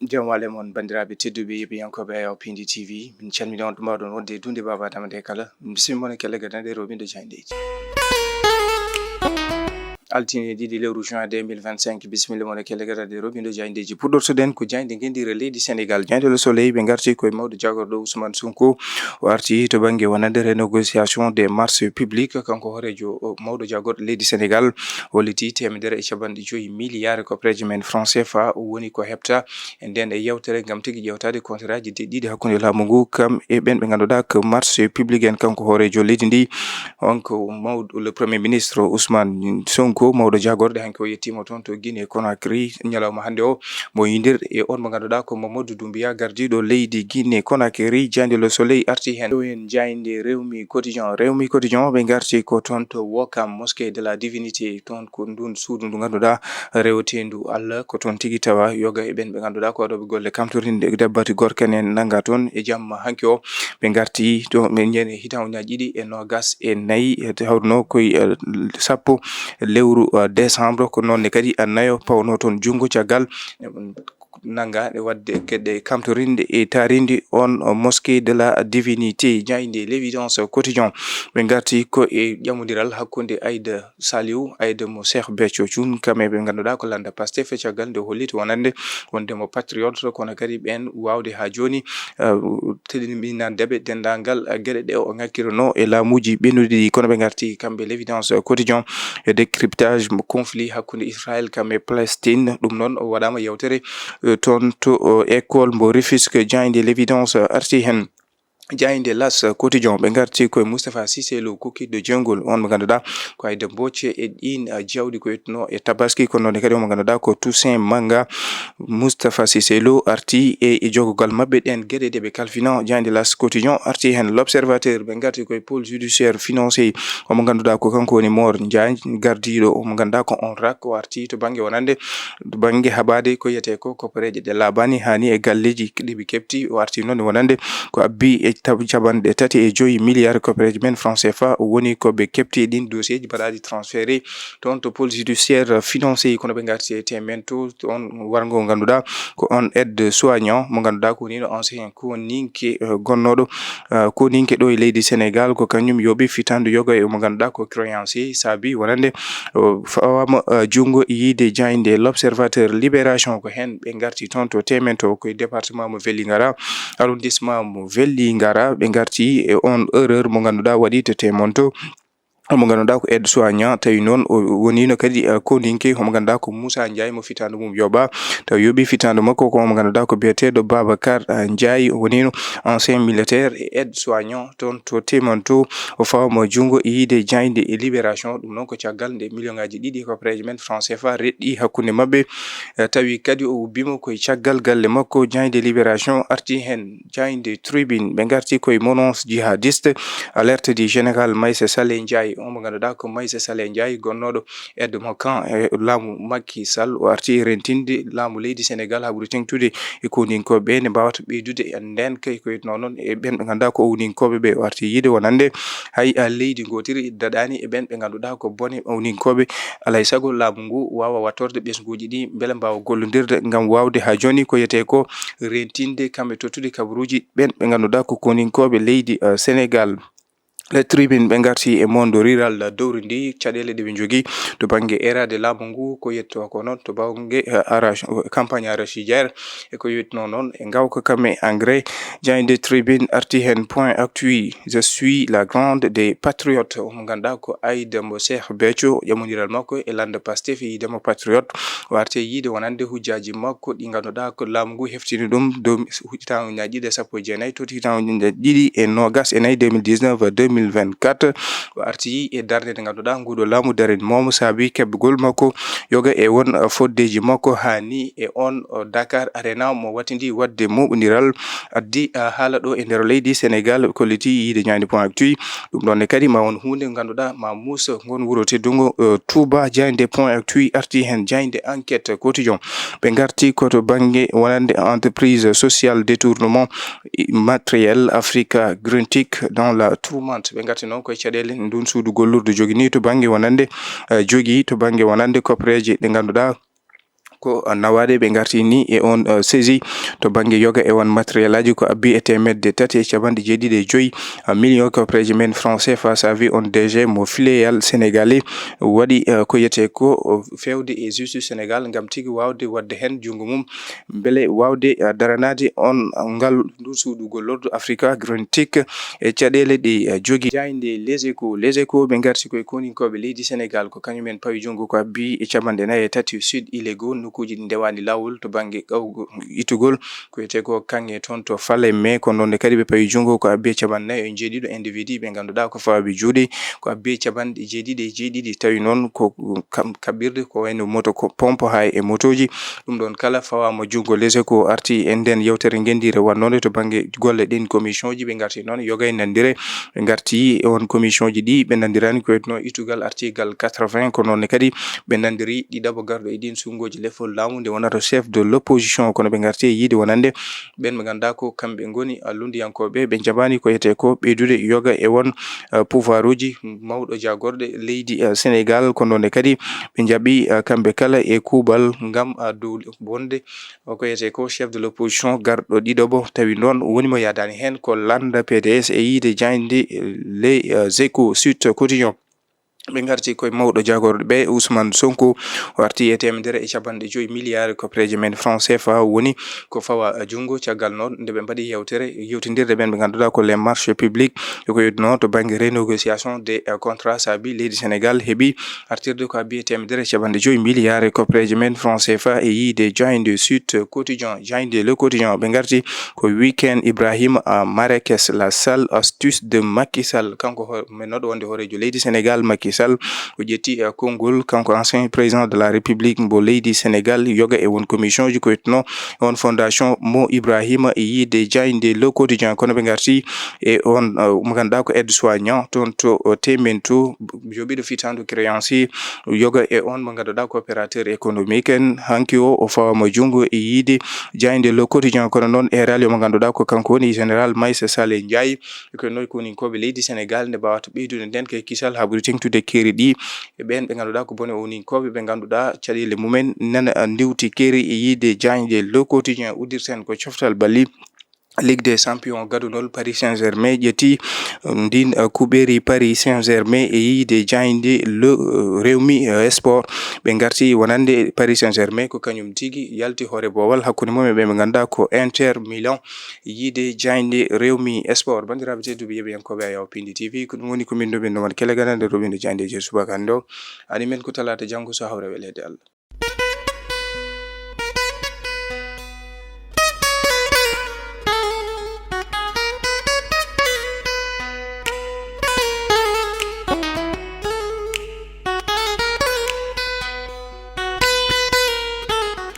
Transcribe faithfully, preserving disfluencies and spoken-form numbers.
Jam wale mon, banndiraaɓe tedduɓe, yeɓiyankooɓe Ayaw Pindi T V. Min calmini on, ɗum mbaɗon wonde e dunde Baba Adama nde kala. Bisimilla mon e kelle gadane ɗe rewɓe ndo jaayndeeji. Altine ɗiɗi lewru juin deux mille vingt-cinq, bisimilla mon e kelle gadane ɗe rewɓe ndo jaayndeeji. Puɗɗortoɗen ko jaaynde ngenndire leydi Senegal. Jaaynde Le Soleil, ɓe ngarti koye mawɗo jagorɗo Ousmane Sonko. O arti to bannge wonande renégociation des marchés publics. Kanko hooreejo, o, mawɗo jagorɗo leydi Senegal, holliti teemedere e capanɗe joyi milliards koppareeje men franc C F A, o woni ko heɓta e nden e yewtere ngam tigi ƴeewtaade kontoraaji ɗi ɗiɗi hakkunde laamu ngu, kam e ɓen ɓe ngannduɗaa ko marché public en. Kanko hooreejo leydi ndi, on ko mawɗo, le Premier Ministre Ousmane Sonko, mawɗo jagorɗe, hanki o yettiima toon to Guinée Conakry ñalawma hannde o, mo yindir e on mo ngannduɗaa ko Mamadou Doumbouya, gardiiɗo leydi Guinée Conakry. Jaaynde Le Soleil arti heen. Ɗo en jaaynde Rewmi Quotidien. Rewmi Quotidien, ɓe ngarti ko toon to Ouakam, Mosquée de la Divinité, toon ko ndun suudu ndu ngannduɗaa reweteendu Allah, ko toon tigi tawa yoga e ɓen ɓe ngannduɗaa ko waɗooɓe golle kamtorinde dabbati gorka en nannga toon e jamma hanki o. Ɓe ngarti to ɓe ñande hitan ujunnaaji ɗiɗi e noogas e nayi, e hawruno koye, eh, sappo lewru, eh, décembre, ko noon ne kadi a nayo pawno toon junngo caggal, eh, nannga e waɗde geɗe kamtorinde e taarinde on, eh, Mosquée de la Divinité. Jaaynde L'Évidence Quotidien, ɓe ngarti ko e ƴamondiral hakkunde Aïda Saliou, Aïda mo Cheikh Béthio Thioune, kam e ɓe ngannduɗaa ko lannda Pastef, caggal nde o holliti wonande wonde mo patriote, kono kadi ɓen waawde haa jooni, eh, teɗinɓinande ɓe denndaangal, eh, geɗe ɗe o ŋakkiruno e laamuuji ɓennuɗi ɗi. Kono ɓe ngarti kamɓe L'Évidence Quotidien e décryptage mo conflit hakkunde Israël kam e Palestine. Ɗum noon o waɗaama yewtere, eh, toon to, eh, école mbo Rufisque, jaaynde L'Évidence arti heen. Jaaynde L'As Quotidien, ɓe ngarti koye Moustapha Cissé Lo, kokkiiɗo jeyngol, on mo ngannduɗaa ko Aïda Mbocce e ɗiin, ah, jawɗi ko etno e Tabaski, kono noon kadi omo ngannduɗaa ko Toussaint Manga. Moustapha Cissé Lo arti e, e jogogal maɓɓe ɗen geɗe ɗe ɓe kalfino. Jaaynde L'As Quotidien arti heen. L'Observateur, ɓe ngarti koye pôle judiciaire financier, omo ngannduɗaa ko kanko woni Mor Ndiaye, gardiiɗo omo ngannduɗaa ko on rak, o arti to bannge wonande bannge haɓaade ko wiyetee ko koppareeje ɗe laaɓaani, haani e galleeji ɗi ɓe keɓti. O arti noon wonande ko abbi e tab-, capanɗe tati e joyi milliards koppareeje men franc C F A, o woni ko ɓe keɓti e ɗin dossier ji mbaɗaaɗi transféré toon to pôle judiciaire financier. Kono ɓe ngarti e temen to on warngo ngannduɗaa ko on aide soignant mo ngannduɗaa ko woni no ancien ko ninke, eh, gonnooɗo, eh, ko ninke ɗo e leydi Sénégal, ko kañum yooɓi fitandu yoga e mo ngannduɗaa ko créancier, saabi wonande o fawama, eh, junngo e yiide jaaynde L'Observateur. Libération, ko heen ɓe ngarti toon to temen to koye département mo Vélingara, arrondissement mo Vélingara, ɓe ngarti e on erreur mo ngannduɗaa waɗi to temen to. Omo ngannduɗaa ko aide soignant, tawi noon o wonino kadi, eh, kondinke, omo ngannduɗaa ko Moussa Ndiaye mo fitandu mum yooɓa, tawi yooɓi fitandu makko ko omo ngannduɗaa ko biyeteeɗo Babacar, eh, Ndiaye, o wonino ancien militaire e aide soignant toon to temen to. O fawama junngo e yiide jaaynde e Libération. Ɗum noon ko caggal nde million aji ɗiɗi koppareeje men franc C F A reɗɗi hakkunde maɓɓe. Eh, tawi kadi o ubbimo koye caggal galle makko. Jaaynde Libération arti heen. Jaaynde Tribune, ɓe ngarti koye menace jihadiste, alerte du général Maïssa Saleh Ndiaye, on mo ngannduɗaa ko Maïssa Saleh Ndiaye, gonnooɗo aide de camp e laamu Macky Sall. O arti e rentinde laamu leydi Sénégal haa ɓuri teeŋtude e kowninkooɓe ɓe nde mbaawata ɓeydude e ndeen kay ko wiyetnoo noon e ɓeen ɓe ngannduɗaa ko owninkooɓe ɓe. O arti yiide wonande hay, a, leydi ngootiri daɗaani e ɓeen ɓe ngannduɗaa ko bone owninkooɓe. Alaa e sago laamu ngu waawa wattorde ɓesnguuji ɗi mbele mbaawa gollondirde ngam waawde haa jooni ko wiyetee ko rentinde kamɓe tottude kabaruuji ɓeen ɓe ngannduɗaa ko kowninkooɓe leydi, eh, Sénégal. Le Tribune, ɓe ngarti e monde rural dowri ndi, caɗeele ɗe ɓe njogii to bannge eeraade laamu ngu, ko yettoo ko noon to bannge, eh, arach-, campagne arachidière e ko wiyetnoo noon e ngawka kam e engrais. Jaaynde Tribune arti heen. Point Actu, je suis la grande des patriotes, omo ngannduɗaa ko Aïda Mbo Cheikh Béthio, ƴamondiral makko e lannda Pastef e yiide mo patriote. O arti e yiide wonande hujjaaji makko ɗi ngannduɗaa ko laamu ngu heftini ɗum dow hitaande ujunnaji ɗiɗi e sappo e jeenayi to hitaande ujunnaji ɗiɗi e noogas e nayi, deux mille dix-neuf, deux mille vingt-quatre. O arti e darnde nde ngannduɗaa nguɗo laamu darin moomo saabi keɓgol makko yoga e won, uh, foddeeji makko haani e on, uh, Dakar Arena mo wattindi waɗde moɓondiral addi, uh, haala ɗo e nder leydi Sénégal, kolliti yiide jaaynde Point Actu. Ɗum ɗoon ne kadi ma won huunde ngannduɗaa ma muusa ngon wuro teddungo, uh, Touba. Jaaynde Point Actu arti heen. Jaaynde Enquête Quotidien, ɓe ngarti ko to bannge wonande entreprise sociale détournement matériel Africa Green Tech dans la tourmente. Ɓe ngarti noon koye caɗeele ndun suudu gollordu jogini to bannge wonande, eh, jogii to bannge wonande koppareeje ɗe ngannduɗaa ko nawaade. Ɓe ngarti ni e on, eh, saisie to bannge yoga e on matériel aji ko abbi e teemedde tati e capanɗe jeeɗiɗi e joyi, eh, million ko preeje men franc C F A. Sabi on D G mo filiale sénégalais waɗi, eh, ko yetee ko, eh, feewde e justice Sénégal ngam tigi waawde waɗde heen junngo mum, mbele waawde, eh, daranaade on ngal ndu suuɗugol lordu Afrika Green Tick e caɗeele ɗe, eh, jogii. Jaaynde Les Échos, Les Échos ɓe ngarti koye koninkooɓe leydi Sénégal, ko kañumen pawi junngo ko abbi e capanɗe nayi e tati sud illégaux, nokkuuji ɗi ndewaani laawol to bannge ɗawgo ittugol, ko wiyetee ko kaŋŋe toon to Falémé. Ko noon ne kadi ɓe pawi junngo ko abbi e capanɗe nayi e jeeɗiɗo individu ɓe ngannduɗaa ko fawaaɓe juuɗe, ko abbi e capanɗe jeeɗiɗi e jeeɗiɗi, tawi noon ko kam-, kaɓɓirde ko wayno moto ko pompe haa e motooji. Ɗum ɗoon kala fawaama junngo. Les Échos arti e ndeen yewtere ngenndiire wannode to bannge golle ɗin commission ji. Ɓe ngarti noon yoga e nanndire, ɓe ngarti on commission ji ɗi, ɓe nanndirani ko wiyetnoo ittugal article quatre-vingts, ko noon ne kadi ɓe nanndiri ɗiɗaɓo garɗo e ɗin sunnguuji lefol laamu nde wonata chef de l'opposition. Kono ɓe ngarti e yiide wonande ɓen ɓe ngannduɗaa ko kamɓe ngoni, ah, lunndiyankooɓe, ɓe njaɓaani ko wiyetee ko ɓeydude yoga e won, ah, pouvoir uji mawɗo jaagorɗe leydi, ah, Sénégal. Ko noon ne kadi ɓe njaɓi, ah, kamɓe kala e kuuɓal ngam, ah, dow wonde ko wiyetee ko chef de l'opposition garɗo ɗiɗaɓo, tawi noon woni mo yaadaani heen ko lannda P D S e yiide jaaynde, eh, Les, eh, Échos, Sud Quotidien. Ɓe ngarti koye mawɗo jaagorɗe ɓe, Ousmane Sonko, o arti e teemedere e capanɗe joyi milliards ko preeje men franc C F A woni ko fawa junngo. Caggal noon nde ɓe mbaɗi yewtere, yewtindirde ɓen ɓe ngannduɗaa ko les marchés publics, e ko wiyetnoo to bannge renégociation des, eh, contrats, saabi leydi Sénégal heɓi artirde ko abbi e teemedere e capanɗe joyi milliards e koppereeje men franc C F A e yiide jaaynde Sud Quotidien, jaaynde Le Quotidien. Ɓe ngarti ko week-end Ibrahima, ah, Marekes, la sale astuce de Macky Sall. Kanko ho-, men noɗo wonde hooreejo leydi Sénégal, Macky Sall, o ƴetti, ah, konngol, kanko ancien président de la République mbo leydi Sénégal, yoga e won commission ji ko wiyetnoo on fondation mo Ibrahima e yiide jaaynde Le Quotidien. Kono ɓe ngarti e on, uh, mo ngannduɗaa ko aide soignant toon to, uh, Temintu, joɓiiɗo fittaandu créancier, yoga e on mo ngannduɗaa ko opérateur économique en. Hanki o, o fawama junngo e yiide jaaynde Le Quotidien. Kono noon e rali mo ngannduɗaa ko kanko woni général Maïssa Saleh Ndiaye, ko noy koninkooɓe leydi Sénégal nde mbawata ɓeydude nden kay kisal haa ɓuri teŋtude keeri ɗi e ɓeen ɓe ngannduɗaa ko bone oninkooɓe ɓe ngannduɗaa caɗeele mumen nana, uh, ndiwti keeri e yiide jaaynde Le Quotidien. Uddirten ko coftal bali. Ligue des Champions gadunol Paris Saint-Germain ƴetti, um, ndin, uh, kuɓeeri Paris Saint-Germain e yiide jaaynde Le, uh, Rewmi, uh, Sport. Ɓe ngarti wonande Paris Saint-Germain ko kañum tigi yalti hoore boowal hakkunde mum e ɓe ɓe ngannduɗaa ko Inter Milan e yiide jaaynde Rewmi Sport. Banndiraaɓe tedduɓe yeɓiyankooɓe Ayaw Pindi T V, ko ɗum woni ko min ɗo ɓen ɗo man kele ganande ɗo ɓen ɗo jaaynde je subaka hannde o. Ani men ko talaata janngo so hawre weleede Allah.